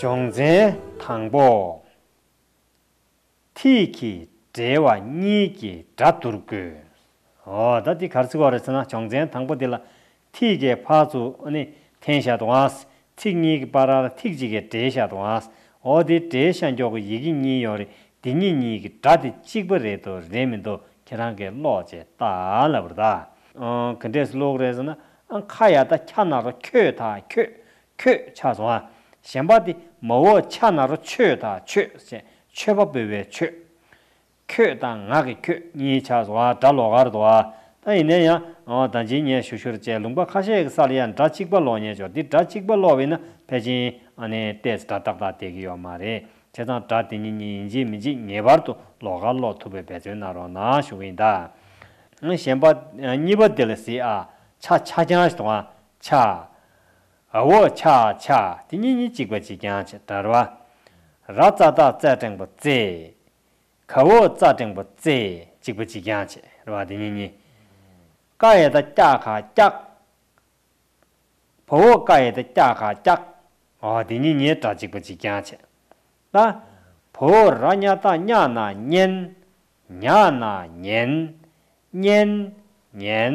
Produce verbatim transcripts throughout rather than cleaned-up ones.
སྦྱོང་ཚན་དང་པོ། ཐིག་གི་འབྲེལ་བ་གཉིས་ཀྱི་སྒྲ་བསྡུར་དགོས། འོ་ད་འདི་ག་རེ་ཟེར་གྱི་ཡོད་རེད་ཟེར་ན། སྦྱོང་ཚན་དང་པོ་འདི་ལ་ཐིག་གི་ཕར་ཚུར་ཨ་ནི་འཐེན་བཞག་འདུག་ཨང་། ཚིག་གཉིས་ཀྱི་བར་ལ་ཐིག་གཅིག་གིས་འབྲེལ་བཞག་འདུག་ཨང་། འོ་དེ་འབྲེལ་བཞག་འཇོག་གི་ཡི་གེ་གཉིས་ཡོད་རེད། འདི་གཉིས་གཉིས་ཀྱི་སྒྲ་དེ་གཅིག་པ་རེད་འདུག་རེད་མི་འདུག་ཁྱེད་རང་གིས་ཀློག་བྱས་ལྟ་ལབ་པ་རེད་ད། ཨང་། ག་འདྲས་ཀློག་རེད་ཟེར་ན། ཨང་། ཁ་ཡ་བཏགས་ཁྱ་ན་རོ་ཁྱོད་དང་ཁྱོད། ཁྱོད་ཆགས་སོང་ཨ། གཞན་པ་དེ་མ་འོག་ཆ་ན་རོ་ཆོས་དང་ཆོས་ཟེར། མཆོད་པ་འབུལ་བའི་མཆོད། ཁྱོད་དང་ང་གི་ཁྱོད་གཉིས་ཆགས་སོང་ཨ། སྒྲ་ལོགས་ཀ་རེད་འདུག་ཨ། ད་ཡིན་ན་ཡང་། ཨོ། ད་ཅི་ངས་ཞུ་ཞུ་རེ་བྱས། ལུང་པ་ཁ་ཤས་ཀྱི་ས་ལ་ཡང་སྒྲ་གཅིག་པ་ཀློག་མཁན་ཡོད། འདི་སྒྲ་གཅིག་པ་ཀློག་པ་ཡིན་ན་ཕལ་ཆེར་ཨ་ནི་ཏོག་ཙམ་སྒྲ་ཏག་ཏག་བསྡད་ཀྱི་ཡོད་མ་རེད། བྱས་ཙང་སྒྲ་དེ་གཉིས་གཉིས་ཡིན་གཅིག་མིན་གཅིག་ངེས་པར་དུ་ལོགས་ཀ་ཀློག་ཐུབ་པའི་འབད་བརྩོན་གནང་རོགས་གནང་ཞུ་གི་ཡིན་ད། གཞན་པ་གཉིས་པ་དེ་ལ་གཟིགས་ཨ། ཆ་ཆ་རྐྱང་ཞིག་འདུག་ཨ། ཆ། འ་འོག་ཆ་ཆ། དེ་གཉིས་གཉིས་གཅིག་པ་གཅིག་རྐྱང་བྱས། སྒྲ་རེད་བ། ར་ཙ་བཏགས་རྩ་འགྲེང་བུ་རྩེ། ག་འོག་ཙ་འགྲེང་བུ་རྩེ། གཅིག་པ་གཅིག་རྐྱང་བྱས་རེད་བ། དེ་གཉིས་གཉིས། ཀ་ཡ་བཏགས་ཀྱ་ག་ཀྱག་བ་འོག་ཀ་ཡ་བཏགས་ཀྱ་ག་ཀྱག་འོ་དེ་གཉིས་གཉིས་སྒྲ་གཅིག་པ་གཅིག་རྐྱང་བྱས། ད། བ་འོག་ར་ཉ་བཏགས་རྙ་ན་རྙན། ཉ་ན་ཉན། རྙན། ཉན།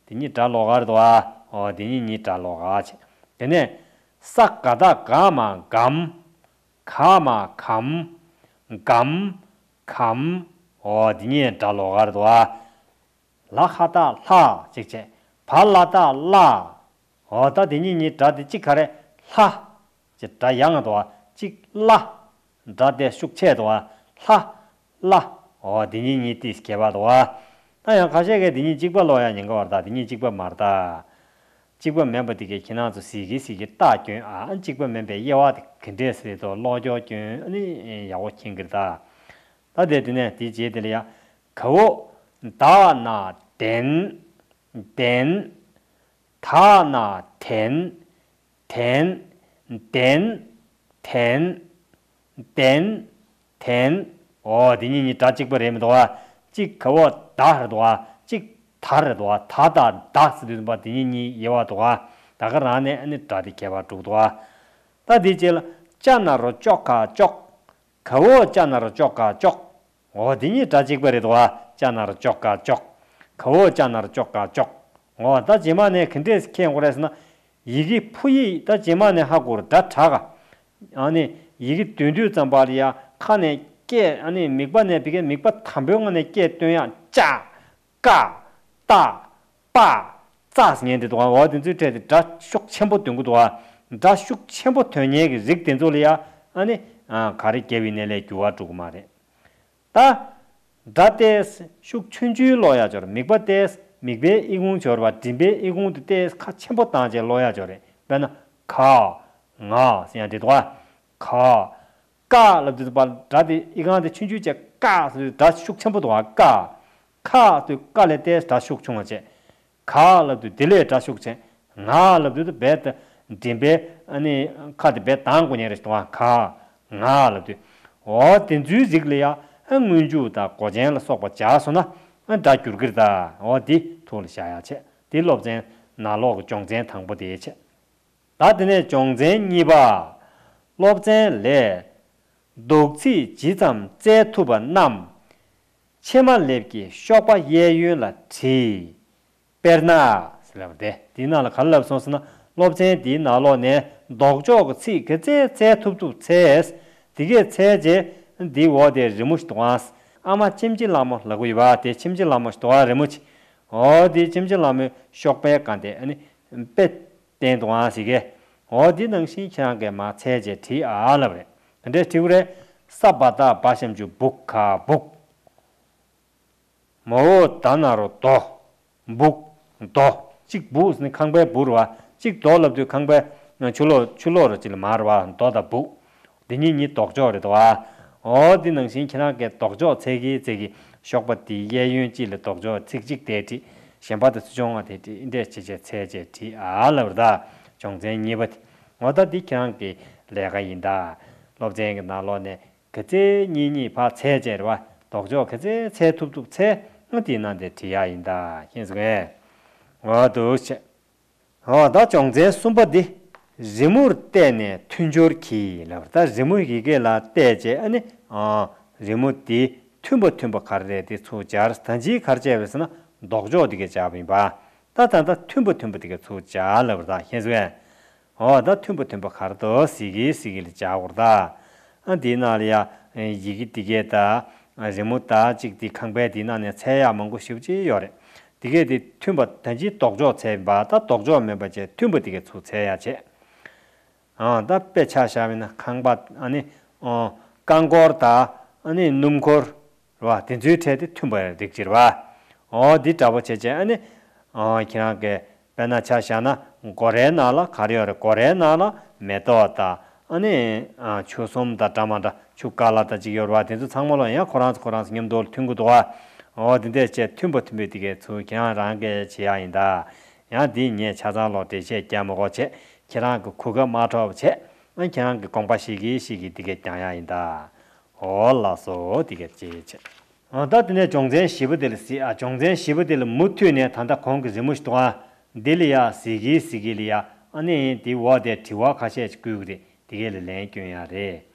དེ་གཉིས་སྒྲ་ལོགས་ཀ་རེད་འདུག་ཨ། འོ་དེ་གཉིས་གཉིས་སྒྲ་ལོགས་ཀ་བྱས། དེ་ནས། ས་ག་བཏགས་སྒ་མ་སྒམ། ག་མ་གམ། སྒམ། གམ། འོ་དེ་གཉིས་སྒྲ་ལོགས་ཀ་རེད་འདུག་ཨ། ལ་ཧ་བཏགས་ལྷ་གཅིག་བྱས། བ་ལ་བཏགས་བླ། འོ་ད་དེ་གཉིས་གཉིས་སྒྲ་དེ་གཅིག་ག་རེ། ལྷ། ཅེས་སྒྲ་ཡང་ང་འདུག་བ། གཅིག་བླ། སྒྲ་དེ་ཤུགས་ཆེ་འདུག་བ། ལྷ། བླ། འོ་དེ་གཉིས་གཉིས་ཏིས་ཁྱད་པར་འདུག་བ། ད་ཡང་ཁ་ཤས་ཀས་དེ་གཉིས་གཅིག་པ་ཀློག་ཡ་ཉེན་ཁ་བ་རེད་ད། དེ་གཉིས་གཅིག་པ་མ་རེད་ད། གཅིག་པ་མིན་པ་དེ་གས་ཁྱེད་རང་ཚོ་གཟིགས་ཀྱི་གཟིགས་ཀྱི་རྟགས་སྐྱོན་ཨ། གཅིག་པ་མིན་པའི་དབྱེ་བ་དེ་ག་འདྲས་རེད་འདུག་ཀློག་སྐྱོར་སྐྱོན་ཨ་ནི་ཡག་པོ་མཁྱེན་གྱི་རེད་ད། ད་དེ་དེ་ནས་དེའི་རྗེས་དེ་ལ་ཡ། ག་འོག་ད་ན་དན། དན། ད་ན་དན། དན། དན། དན། དན། དན། འོ་དེ་གཉིས་གཉིས་སྒྲ་གཅིག་པ་རེད་མི་འདུག་བ། གཅིག་ག་འོག་ད་རེད་འདུག་བ། གཅིག་ད་རེད་འདུག་བ། ད་དང་ད་ཟེར་དུས་ཙམ་པ་དེ་གཉིས་གཉིས་དབྱེ་བ་འདུག་བ། ད་ག་རང་ནས་ཨ་ནི་སྒྲ་དེ་ཁྱད་པར་འགྲོ་གི་འདུག་བ། ད་དེའི་རྗེས་ལ་ཅ་ན་རོ་ཅོ་ག་ཅོག་ག་འོག་ཅ་ན་རོ་ཅོ་ག་ཅོག་འོ་དེ་གཉིས་སྒྲ་གཅིག་པ་རེད་འདུག་བ། ཅ་ན་རོ་ཅོ་ག་ཅོག་ག་འོག་ཅ་ན་རོ་ཅོ་ག་ཅོག་འོ་ད་རྗེས་མ་ནས་ག་འདྲས་ཁྱེད་ཡོང་གི་རེད་ཟེར་ན། ཡི་གེ་ཕུ་ཡིག་ད་རྗེས་མ་ནས་ཧ་གོ་རེད། སྒྲ་གྲགས་ག་ཨ་ནི་ཡི་གེ་འདོན་དུས་ཙམ་པ་ལ་ཡ་ཁ་ནས་སྐད་ཨ་ནི་མིད་པ་ནས་ཕ་གིའི་མིད་པ་དམ་པོའི་ངང་ནས་སྐད་བཏོན་ཡག་ཅ། ཀ། ཏ། པ། ཙ་ཟེར་མཁན་དེ་འདུག་ག་འོ་དེ་ཚོའི་གྲས་དེ་སྒྲ་ཤུགས་ཆེན་པོ་འདོན་གྱི་འདུག་ག་སྒྲ་ཤུགས་ཆེན་པོ་འདོན་མཁན་གྱི་རིགས་དེ་ཚོ་ལ་ཡ་ཨ་ནི་ག་རེ་རྒྱབ་པའི་ནས་ལས་འགྱུར་བ་འགྲོ་གི་མ་རེད། ད། སྒྲ་ཏོག་ཙམ་ཤུགས་ཆུང་ཆུང་ཀློག་ཡག་ཅིག་ཡོད་རེད། མིད་པ་ཏོག་ཙམ་མིད་པའི་ཨི་ཁུང་ཅིག་ཡོད་རེད་པ། མགྲིན་པའི་ཨི་ཁུང་དེ་ཏོག་ཙམ་ཁ་ཆེན་པོ་བཏང་བྱས་ཀློག་ཡག་ཅིག་ཡོད་རེད། དཔེར་ན། ག། ང་ཟེར་ཡག་དེ་འདུག་ག་ག། ཀ་ལབ་དུས་ཙམ་པ་སྒྲ་དེ་ཨི་ཁུང་དེ་ཆུང་ཆུང་བྱས་ཀ་ཟེར་དུས་སྒྲ་ཤུགས་ཆེན་པོ་འདུག་ག་ཀ། ཁ་ཟེར་དུས་ཀ་ལས་ཏོག་ཙམ་སྒྲ་ཤུགས་ཆུང་བ་བྱས། ག་ལབ་དུས་དེ་ལས་སྒྲ་ཤུགས་ཆེ། ང་ལབ་དུས་དེ་རྦད་དེ་མགྲིན་པའི་ཨ་ནི་ཁ་དེ་རྦད་གདངས་དགོས་མཁན་རེད་འདུག་ག་ག། ང་ལབ་དུས། འོ་དེ་ཚོའི་རིགས་ལ་ཡ་ཨ་སྔོན་འཇུག་དང་མགོ་ཅན་ལ་སོགས་པ་སྦྱར་སོང་ན་ཨ་སྒྲ་འགྱུར་གྱི་རེད་ད། འོ་འདི་ཐུགས་ལ་བཞག་ཡག་བྱས། འདི་སློབ་ཚན་ནང་ལོགས་ཀྱི་སྦྱོང་ཚན་དང་པོ་དེ་བྱས། ད་དེ་ནས་སྦྱོང་ཚན་གཉིས་པ། སློབ་ཚན་ལས། འདོགས་ཚིག་ཇི་ཙམ་བཙལ་ཐུབ་པ་རྣམས། ཕྱེ་མ་ལེབ་ཀྱི་གཤོག་པ་གཡས་གཡོན་ལ་བྲིས། དཔེར་ན། ཟེར་ལབ་པ་དེ། དེའི་ནང་ལ་ག་རེ་ལབ་སོང་ཟེར་ན། སློབ་ཚན་འདིའི་ནང་ལོགས་ནས་ལྡོག་ཕྱོགས་ཀྱི་ཚིག་ག་ཚད་བཙལ་ཐུབ་ཐུབ་འཚོལ། དེ་གས་འཚོལ་རྗེས་འདིའི་འོག་དེ་རི་མོ་ཞིག་འདུག་ག་ཨ་མ་ཁྱིམ་ཆེ་ལྷ་མོ་ལབ་ཀྱི་ཡོད་པ། དེ་ཁྱིམ་ཆེ་ལྷ་མོ་ཞིག་འདུག་ག་རི་མོ་ཅིག་འོ་དེ་ཁྱིམ་ཆེ་ལྷ་མོའི་གཤོག་པའི་སྒང་དེ་ཨ་ནི་དཔེ་བསྟན་འདུག་ག་ཟེར་གི་འོ་དེ་ནང་བཞིན་ཁྱེད་རང་གིས་མར་འཚོལ་རྗེས་བྲིས་ཨ་ལབ་རེད། དེ་འདྲས་བྲིས་དགོས་རེད། ས་བ་བཏགས་སྦ་ཞབས་ཀྱུ་སྦུ་ག་སྦུག་མ་འོག་ད་ན་རོ་དོ། སྦུག་དོ། གཅིག་སྦུག་ཟེར་ནས་ཁང་པའི་སྦུག་རེད་པ། གཅིག་དོ་ལབ་དུས་ཁང་པའི་ཆུ་ལོག་ཆུ་ལོག་རེད། གཅིག་ལ་མ་རེད་པ། དོ་དང་སྦུག་འདི་གཉིས་གཉིས་ལྡོག་ཕྱོགས་རེད་དོ། འོ་འདི་ནང་བཞིན་ཁྱེད་རང་གིས་ལྡོག་ཕྱོགས་འཚོལ་གྱི་འཚོལ་གྱི་གཤོག་པ་འདིའི་གཡས་གཡོན་གཅིག་ལ་ལྡོག་ཕྱོགས་ཚིག་གཅིག་དེ་བྲིས། གཞན་པ་དེ་ཚོ་ཆུང་བ་དེ་བྲིས། འདི་འདྲས་བྱས་བྱས་འཚོལ་བྱས་བྲིས་ཨ་ལབ་རེད་ད། སྦྱོང་ཚན་གཉིས་པ་དེ། འོ་ད་འདི་ཁྱེད་རང་གི་ལས་ཀ་ཡིན་ད། སློབ་ཚན་གྱི་ནང་ལོགས་ནས། ག་ཚད་གཉིས་གཉིས་ཕར་འཚོལ་བྱས་རེད་པ། ལྡོག་ཕྱོགས་ག་ཚད་འཚོལ་ཐུབ་ཐུབ་འཚོལ། ཨ་དེའི་ནང་དེ་བྲིས་ཡག་ཡིན་ད། ཤེས་སོང་ངས། འོ་འདུག་བྱས། འོ་ད་སྦྱོང་ཚན་གསུམ་པ་འདི། རི་མོར་བལྟས་ནས་མཐུན་སྦྱོར་གྱིས་ལབ་པ། ད་རི་མོ་ཡི་གེ་ལ་བལྟས་བྱས་ཨ་ནི། ཨ། རི་མོ་འདི་མཐུན་པ་མཐུན་པ་ག་རེ་རེད་དེ་ཚུར་སྦྱར། ད་ཅི་ག་རེ་བྱས་པ་རེད་ཟེར་ན་ལྡོག་ཕྱོགས་དེ་ག་སྦྱར་བ་ཡིན་པ། ད་ད་ད་མཐུན་པ་མཐུན་པ་དེ་ག་ཚུར་སྦྱར་ལབ་པ་རེད། ད་ཤེས་སོང་ངས། འོ་ད་མཐུན་པ་མཐུན་པ་ག་རེ་འདུག་ཟེར་གི་ཟེར་གི་ལ་སྦྱར་དགོས་རེད་ད། ཨ་འདིའི་ནང་ལ་ཡ་ཡི་གེ་འདི་གས་ད་རི་མོ་ད་གཅིག་འདི་ཁང་པའི་འདི་ནང་ནས་འཚོལ་ཡག་མང་པོ་ཞེ་པོ་ཅིག་ཡོད་རེད། འདི་གས་འདི་མཐུན་པ་ད་ཅི་ལྡོག་ཕྱོགས་འཚོལ་ཡིན་པ། ད་ལྡོག་ཕྱོགས་མིན་པ་བྱས་མཐུན་པ་འདི་གས་ཚུར་འཚོལ་ཡག་བྱས། ཨ་ད་དཔེ་ཆ་བཞག་པ་ཡིན་ན་ཁང་པ་ཨ་ནི་ཨོ་རྐང་འཁོར་དང་ཨ་ནི་སྣུམ་འཁོར་རེད་བ། དེ་ཚོའི་གྲས་དེ་མཐུན་པའི་རིགས་ཅིག་རེད་བ། ཨོ་འདི་འདྲ་པོ་བྱས་བྱས་ཨ་ནི་ཨོ་ཁྱེད་རང་གིས་དཔེར་ན་ཆ་བཞག་ན་སྒོ་རའི་ནང་ལ་ག་རེ་ཡོད་རེད། སྒོ་རའི་ནང་ལ་མེ་ཏོག་དང་ཨ་ནི་ཨ་ཆུ་གསུམ་དང་འདྲ་མི་འདྲ་ཆུ་ཀ་ལ་དང་ཅིག་ཡོད་རེད་བ། དེ་ཚོ་ཚང་མ་ལ་ཡང་ཁོ་རང་ཚོ་ཁོ་རང་ཚོ་མཉམ་དུ་མཐུན་གྱི་འདུག་བ། ཨོ་དེ་འདྲས་བྱས་མཐུན་པ་མཐུན་པའི་དེ་གས་ཚུར་ཁྱེད་རང་རང་གིས་བྱེད་ཡག་ཡིན་ད། ཡང་འདི་ངས་ཆ་ཚང་ལོག་འགྲེལ་བཤད་རྒྱག་མི་དགོས་བྱས། ཁྱེད་རང་གི་གོ་སྐབས་མ་འཕྲོག་པ་བྱས། ཨ་ཁྱེད་རང་གི་དགོངས་པ་བཞེས་ཀྱི་བཞེས་ཀྱི་འདི་གས་རྒྱག་ཡག་ཡིན་ད། འོ་ལགས་སོ། འདི་གས་ཅིག་བྱས། ཨ་ད་དེ་ནས་སྦྱོང་ཚན་བཞི་པ་དེ་ལ་གཟིགས། ཨ་སྦྱོང་ཚན་བཞི་པ་དེ་ལ་མུ་མཐུད་ནས་ད་ལྟ་གོང་གི་རི་མོ་ཞིག་འདུག་ཨ་འདི་ལ་ཡ་གཟིགས་ཀྱི་གཟིགས་ཀྱི་ལ་ཡ་ཨ་ནི་འདི་འོག་དེ་དྲི་བ་ཁ་ཤས་ཅིག་བསྐུལ་གྱི་རེད། འདི་གས་ལ་ལན་སྐྱོན་ཡག་རེད།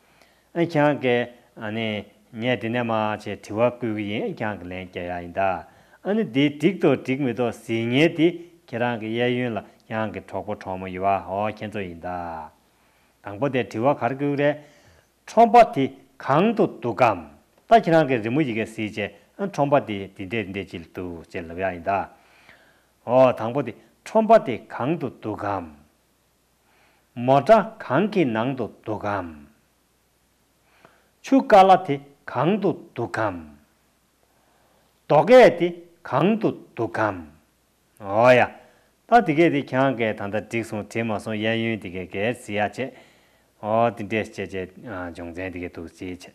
ཨ་ཁྱེད་རང་གིས་ཨ་ནི་ངས་འདི་ནས་མར་བྱས་དྲི་བ་བསྐུལ་གྱི་ཡིན། ཁྱེད་རང་གིས་ལན་རྒྱག་ཡག་ཡིན་ད། ཨ་ནི་འདི་འགྲིག་འདུག་འགྲིག་མི་འདུག་གཟིགས་མཁན་དེ་ཁྱེད་རང་གི་གཡས་གཡོན་ལ་ཁྱེད་རང་གི་གྲོགས་པོ་གྲོགས་མོ་ཡོད་པ། འོ་ཁྱེད་ཚོ་ཡིན་ད། དང་པོ་དེ་དྲི་བ་ག་རེ་བསྐུལ་རེད། ཁྲོམ་པ་དེ་གང་དུ་འདུག་གམ། ད་ཁྱེད་རང་གིས་རི་མོ་ཡི་གེ་གཟིགས་བྱས་ཨ་ཁྲོམ་པ་དེ་འདི་འདྲས་འདི་འདྲས་ཅིག་ལ་འདུག་ཅེས་ལབ་ཡག་ཡིན་ད། འོ་དང་པོ་དེ་ཁྲོམ་པ་དེ་གང་དུ་འདུག་གམ། མོ་ཊ་གང་གི་ནང་དུ་འདུག་གམ། ཆུ་ཀ་ལ་དེ་གང་དུ་འདུག་གམ། རྡོ་སྐས་དེ་གང་དུ་འདུག་གམ། འོ་ཡ། ད་དེ་གས་དེ་ཁྱེད་རང་གིས་ད་ལྟ་འགྲིག་སོང་། འགྲིག་མ་སོང་། གཡས་གཡོན་དེ་གས་གས་གཟིགས་ཡག་བྱས། འོ་དེ་འདྲས་བྱས་བྱས་ཨ་སྦྱོང་ཚན་དེ་གས་འདུག་སེ་བྱས།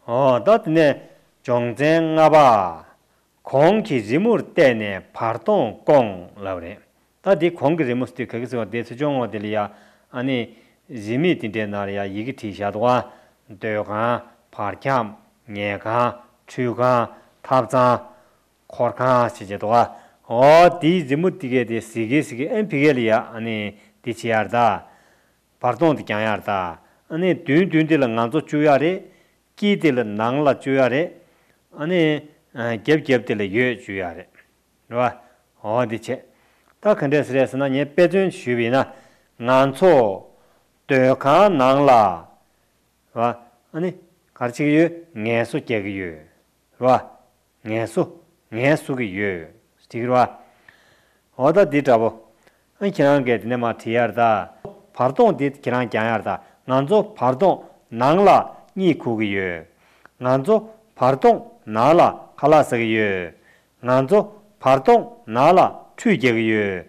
འོ་ད་དེ་ནས་སྦྱོང་ཚན་ལྔ་པ། གོང་གི་རི་མོར་བལྟས་ནས་བར་སྟོང་བསྐོངས་ལབ་རེད། ད་འདི་གོང་གི་རི་མོ་ཟེར་དུས་ག་གི་ཟེར་བ་དེ་ཚོ་སྦྱོང་བ་དེ་ལ་ཡ་ཨ་ནི་རི་མེད་དེ་འདྲའི་ནང་ལ་ཡ་ཡི་གེ་བྲིས་བཞག་འདུག་ཨ། སྡོད་ཁང་། བར་ཁྱམས། ཉལ་ཁང་། ཁྲུས་ཁང་། ཐབ་ཚང་། འཁོར་ཁང་ཞེས་བྱས་འདུག་ཨ། འོ་དེའི་རི་མོ་དེ་གས་དེ་གཟིགས་ཀྱི་གཟིགས་ཀྱི་ཨ་ནི་ཕ་གི་ལ་ཡ་ཨ་ནི་འདི་བྱེད་ཡག་རེད་ད། བར་སྟོང་དེ་རྒྱག་ཡག་རེད་ད། ཨ་ནི་མདུན་མདུན་དེ་ལ་ང་ཚོ་བཅུག་ཡག་རེད། དཀྱིལ་དེ་ལ་ནང་ལ་བཅུག་ཡག་རེད། ཨ་ནི་རྒྱབ་རྒྱབ་དེ་ལ་འོད་བཅུག་ཡག་རེད། རེད་བ། འོ་འདི་བྱས། ད་ག་འདྲས་རེད་ཟེར་ན་ངས་དཔེ་མཚོན་ཞུས་པ་ཡིན་ན། ང་ཚོ་སྡོད་ཁང་ནང་ལ། རེད་བ། ཨ་ནི་ག་རེ་བྱེད་ཀྱི་ཡོད། ངལ་གསོ་རྒྱག་གི་ཡོད། རེད་བ། ངལ་གསོ། ངལ་གསོ་གི་ཡོད། ཟེར་གི་རེད་བ། འོ་ད་འདི་འདྲ་པོ། ཨ་ཁྱེད་རང་གིས་དེ་ནས་མར་བྲིས་ཡག་རེད་ད། བར་སྟོང་འདི་ཁྱེད་རང་རྒྱག་ཡག་རེད་ད། ང་ཚོ་བར་སྟོང་ནང་ལ་གཉིད་ཁུག་གི་ཡོད། ང་ཚོ་བར་སྟོང་ནང་ལ་ཁ་ལག་ཟ་གི་ཡོད། ང་ཚོ་བར་སྟོང་ནང་ལ་ཁྲུས་རྒྱག་གི་ཡོད།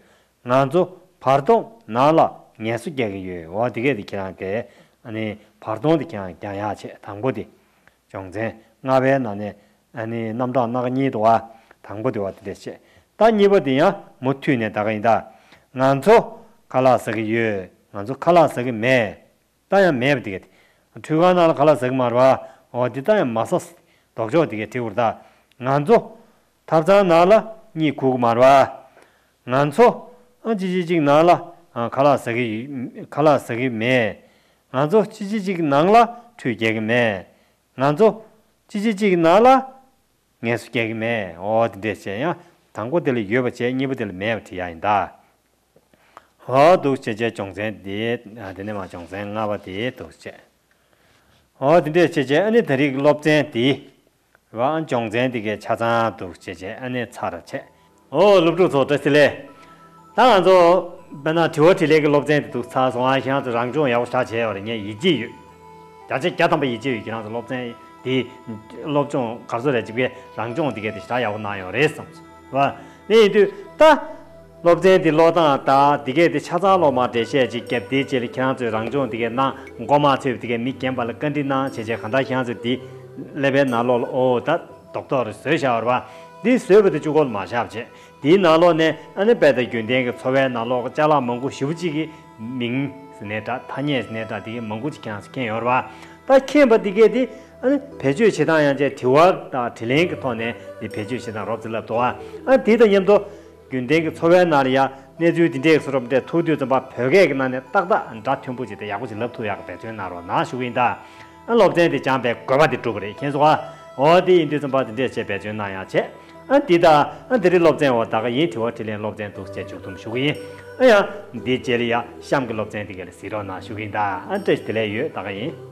ང་ཚོ་བར་སྟོང་ནང་ལ་ངལ་གསོ་རྒྱག་གི་ཡོད། འོ་དེ་གས་དེ་ཁྱེད་རང་གིས་ཨ་ནི་བར་སྟོང་དེ་ཁྱེད་རང་རྒྱག་ཡག་བྱས། དང་པོ་དེ། སྦྱོང་ཚན་ལྔ་པའི་ནང་ནས་ཨ་ནི་རྣམ་གྲངས་སྣ་ཁ་གཉིས་འདུག་བ། དང་པོ་དེ་བ་དེ་འདྲས་བྱས། ད་གཉིས་པ་དེ་ཡང་མུ་མཐུད་ནས་ད་ག་ཡིན་ད། ང་ཚོ་ཁ་ལག་ཟ་གི་ཡོད། ང་ཚོ་ཁ་ལག་ཟ་གི་མེད། ད་ཡང་མེད་པ་དེ་གས་དེ། ཁྲུས་ཁང་ནང་ལ་ཁ་ལག་ཟ་གི་མ་རེད་བ། འོ་དེ་ད་ཡང་མ་ཟ། ལྡོག་ཕྱོགས་དེ་གས་བྲིས་དགོས་རེད་ད། ང་ཚོ་ཐབ་ཚང་ནང་ལ་གཉིད་ཁུག་གི་མ་རེད་བ། ང་ཚོ་ཨ་གཅིག་གཅིག་གཅིག་ནང་ལ་ཨ་ཁ་ལག་ཟ་གི་ཡོད། ཁ་ལག་ཟ་གི་མེད། ང་ཚོ་གཅིག་གཅིག་གཅིག་ནང་ལ་ཁྲུས་རྒྱག་གི་མེད། ང་ཚོ་གཅིག་གཅིག་གཅིག་ནང་ལ་ངལ་གསོ་རྒྱག་གི་མེད། འོ་དེ་འདྲས་བྱས། ཡང་དང་པོ་དེ་ལ་ཡོད་པ་བྱས། གཉིས་པ་དེ་ལ་མེད་པ་བྲིས་ཡག་ཡིན་ད། འོ་འདུག་བྱས་བྱས་སྦྱོང་ཚན་དེ། ཨ་དེ་ནས་མར་སྦྱོང་ཚན་ལྔ་པ་དེ་འདུག་བྱས། འོ་དེ་འདྲས་བྱས་བྱས་ཨ་ནི་ད་རེས་ཀྱི་སློབ་ཚན་དེ། རེད་བ། སྦྱོང་ཚན་དེ་གས་ཆ་ཚང་འདུག་བྱས་བྱས་ཨ་ནི་ཚར་བྱས། འོ་སློབ་ཕྲུག་ཚོ་བཀྲ་ཤིས་བདེ་ལེགས། ད་ང་ཚོ་དཔེར་ན་དྲི་བ་དྲིས་ལན་གྱི་སློབ་ཚན་དེ་འདུག་ཚར་སོང་ཨ། ཁྱེད་རང་ཚོ་རང་སྦྱོང་ཡག་པོ་ཞེ་དྲག་བྱས་ཡོད་རེད། ངས་ཡིད་ཆེས་ཡོད། བརྒྱ་ཆ་བརྒྱ་ཐམ་པ་ཡིད་ཆེས་ཡོད། ཁྱེད་རང་ཚོ་སློབ་ཚན་དེ་སློབ་སྦྱོང་ག་རེ་ཟེར་རེད། ཅིག་གི་རང་སྦྱོང་དེ་གས་དེ་ཞེ་དྲག་ཡག་པོ་གནང་ཡོད་རེད་བསམ་སོང་། རེད་བ། དེ་ཡིན་དུས་ད་སློབ་ཚན་དེ་ཀློག་སྟངས་དང་དེ་གས་དེ་ཆ་ཚང་ཀློག་མར་འགྲེལ་བཤད་ཅིག་བརྒྱབ། དེའི་རྗེས་ལ་ཁྱེད་རང་ཚོས་རང་སྦྱོང་དེ་གས་གནང་། མགོ་མ་ཚོས་དེ་གས་མི་རྒན་པ་ལ་བཀའ་འདྲི་གནང་བྱས་བྱས། གང་ལྟར་ཁྱེད་རང་ཚོས་དེ་ཀླད་པའི་ནང་ལོགས་ལ་ཨོ་ད་རྡོག་རྡོག་རེ་བཟོས་བཞག་པ་རེད་བ། འདི་བཟོས་པ་དེ་གཅིག་པོ་ལ་མ་བཞག་བྱས། དེའི་ནང་ལོགས་ནས་ཨ་ནི་དཔེ་དང་རྒྱུན་ལྡན་གྱི་འཚོ་བའི་ནང་ལོགས་ཀྱི་ཅ་ལག་མང་པོ་ཞེ་པོ་ཅིག་གི་མིང་ཟེར་ནའི་འདྲ། ཐ་སྙད་ཟེར་ནའི་འདྲ། དེ་གས་མང་པོ་ཅིག་ཁྱེད་རང་ཚོས་མཁྱེན་ཡོད་རེད་བ། ད་མཁྱེན་པ་དེ་གས་དེ་ཨ་ནི་བེད་སྤྱོད་བྱེད་སྟངས་ཡང་བྱས། དྲི་བ་དང་དྲིས་ལན་གྱི་ཐོག་ནས་དེ་བེད་སྤྱོད་བྱེད་སྟངས་རོབ་ཙམ་ལབ་འདུག་བ། ཨ་དེ་དང་མཉམ་དུ་ རྒྱུན་ལྡན་གྱི་འཚོ་བའི་ནང་ལ་ཡང་གནས་ཚུལ་འདི་འདྲའི་བཟོ་འདྲ་ཐུག་དུས་ཙམ་པ་བོད་སྐད་ཀྱི་ནང་ནས་ཏག་ཏག་སྒྲ་མཐོན་པོ་ཅིག་དང་ཡག་པོ་ཅིག་ལབ་ཐུབ་ཡག་གི་འབད་བརྩོན་གནང་རོགས་གནང་ཞུ་གི་ཡིན་ད། ཨ་སློབ་ཚན་དེ་སྦྱངས་པའི་དགོས་པ་དེ་འགྲུབ་པ་རེད། མཁྱེན་སོང་ཨ། འོ་དེ་ཡིན་དུས་ཙམ་པ་དེ་འདྲས་བྱས་འབད་བརྩོན་གནང་ཡག་བྱས། ཨ་འདི་ད་ཨ་འདི་རིང་སློབ་ཚན་འོ་ད་ག་ཡིན། དྲི་བ་དྲིས་ལན་སློབ་ཚན་འདུག་སེ་བྱས་མཇུག་བསྡོམས་ཞུ་གི་ཡིན། ཨ་ཡ། འདི་རྗེས་ལ་ཡ་གཤམ་གྱི་སློབ་ཚན་དེ་ག་ལ་གཟིགས་རོགས་གནང་ཞུ་གི་ཡིན་ད། ཨ་བཀྲ་ཤིས་བདེ་ལེགས་ཡོད། ད་ག་ཡིན།